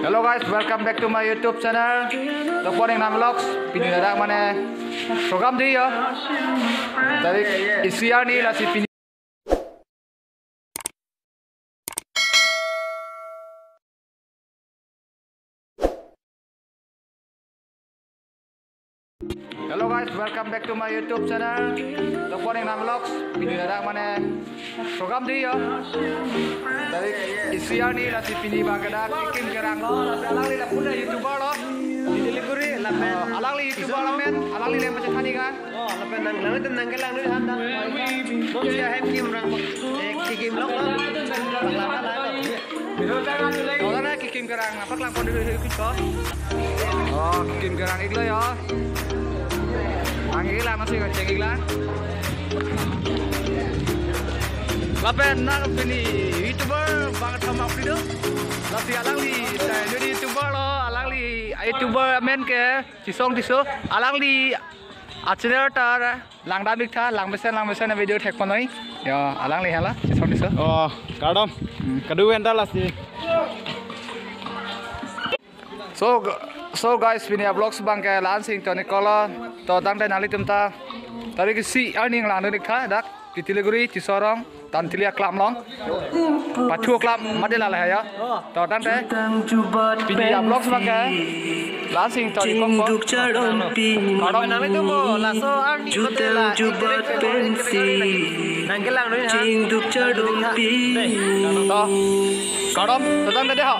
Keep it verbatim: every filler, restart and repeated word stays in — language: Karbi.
Hello guys, welcome back to my YouTube channel, The Boring Nam Vlogs. Pini ladak mane program di ya. Tarik isi arni lasi pini. Hello guys, welcome back to my YouTube channel, The Boring Nam Vlogs. Pini ladak mane program di ya. Tarik isi arni lasi pini bang kedak Kikim Kerang lo, alangli lapu-an YouTuber lo. Di Siliguri lapen. Oh, alangli YouTuber lo men, alangli lem pacethani kan. Oh, lapen nang, nang itu nang kelang dulu han dah. Nong sia hem Kim rang. Eh, Kikim lo. Lama lah. Orang na Kikim Kerang, apa kelang pon dulu ikut ko? Oh, Kikim Kerang iklo ya. Ang iklang masih kaceng iklang. Lapen nang pini YouTuber bang thamak video. Lasi alangli, saya jadi YouTuber lo, alangli YouTuber men ke Chisong Tisso, alangli achannel ta langdam ik tha, langmesen langmesen video thek ponoi. Ya, alangli hala, Chisong Tisso. Oh, kardom. Hmm. Kadu enta lasi. So, g-, so guys, pini vlogs bang ke la-an si ington ik kolo. To tangte nanglitum ta tarik isi arni lang dun ik tha dak Siliguri Tisso arong Tantili aklam along. Pathu aklam made lala ya. To tangte pini vlogs bang ke la-an si ington ik kolo. Kardom. Nanglitum mo laso arni jutang jubat pensi. Nang kelang dun ha. Chingduk chadong pi. To. Kardom, to tangte dei ho.